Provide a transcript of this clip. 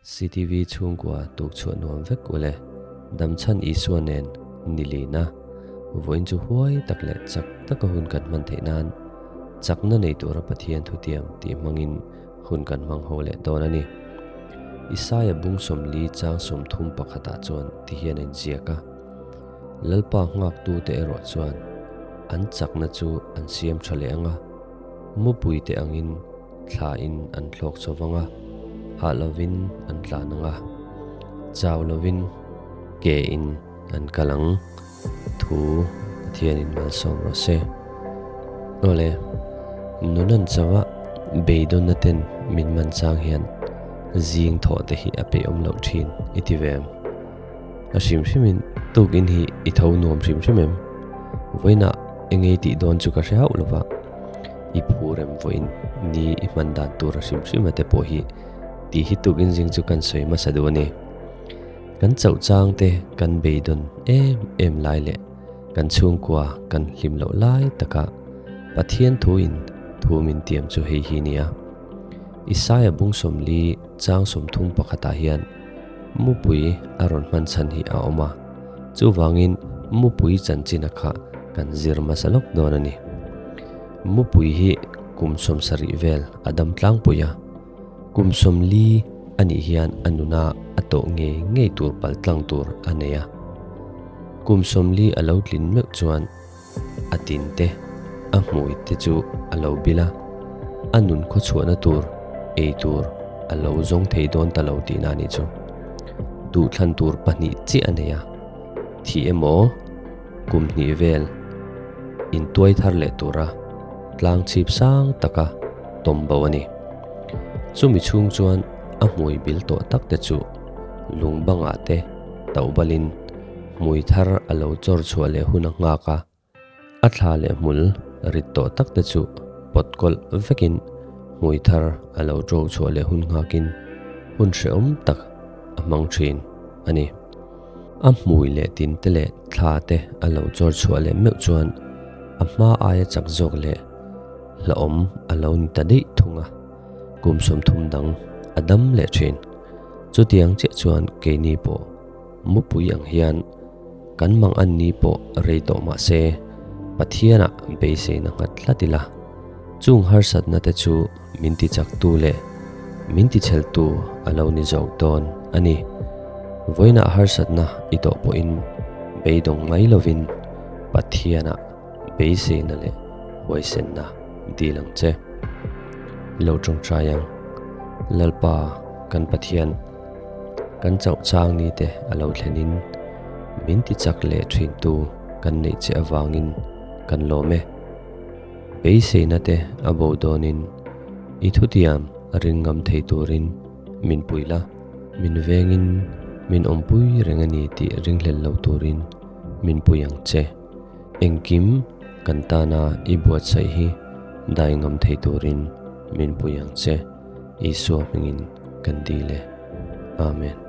CTV chhungkua tukchhuah nuam vek ule, damchhan Isua nen nilina vawiin chu huai tak leh chak taka hun kan hman theih nan chakna nei tura Pathian thutiam tih hmangin hun kan hmang ho leh dawn a ni. Isaia bung 40 chang 30 pakhatah chuan ti hian a inziak a, Lalpa nghaktute erawh chuan an chakna chu an siam tha leh ang a, mupuite angin Thla in an thlawk chho vang a, hah lovin an tlan ang a, chau lovin ke in an kal ang. Thu Pathian in malsawm rawh se. Awle, nun an chauh a, beidawnna ten min man chang hian zing thawh te hi a peihawm loh thin i ti ve em? A hrim hrimin tukin hi i tho nuam hrim hrim em? Vawiinah engei tih dawn chu ka hre hauh lova. I phu rem vawiin ni i hman dan tur a hrim hrim a te pawh hi tih hi tukin zing chu kan sawi hmasa duh a ni. Kan chauh chang te kan beidawn em em lai leh kan chhungkua kan hlim loh lai taka Pathian thuin thu min tiam chu hei hi nia. Isaia bung 40 chang 30 pakhatah hian mupui a rawn hman chhan hi a awm a, chuvangin mupui chanchina kha kan zir hmasa lawk dawn a ni. Mupui hi kum 70 vel a dam tlangpui a, kum 40 a nih hian a nuna a tawh ngei ngei tur pal tlang tur a nei a. Kum 40 a lo tlin meuh chuan a tin te, a hmui te chu a lo bil a, a nun khawchhuahna tur, ei tur a lo zawng thei dawn ta lo tihna a nih chu. Duhthlan tur pahnih chiah a nei a, thih emaw kum hnih vel intuai thar leh tura tlang chhip sang taka tawm bo a ni. Chumi chhung chuan a hmui bil tawh tak te chu lung bangah te tauh balin hmui thar a lo chawr chhuah leh hun a nghak a, a thla leh hmul rit tawh tak te chu pawt kawlh vekin hmui thar a lo ṭo chhuah leh hun nghakin hun hrehawm tak a hmang ṭhin a ni. A hmui leh tin te leh thla te a lo chawr chhuah leh meuh chuan a hma aia chak zawk leh hlauhawm a lo ni ta daih thung a, kum 30 dang a dam leh ṭhin. Chutiang chiah chuan keini pawh mupui ang hian kan mang an ni pawh rei tawh mah se Pathianah beiseina nghat hlat ila, chung harsatna te chu min tichaktu leh min ticheltu a lo ni zawk dawn a ni. Vawiinah harsatna i tawh pawhin beidawng mai lovin Pathianah beiseina leh huaisenna dil ang che. I lo tawngtai ang, Lalpa kan Pathian. Kan chauh chang ni te a lo thlenin min ti chak leh thintu kan neih che avangin kan lawm e. Beiseina te a bo dawnin i thutiam a ring ngam thei turin min pui la, min vengin min awmpui reng a ni tih ringhlel lo turin min pui ang che. Engkim kan tana i buatsaih hi dai ngam thei turin min pui ang che. Isua hmingin kan dil e. Amen.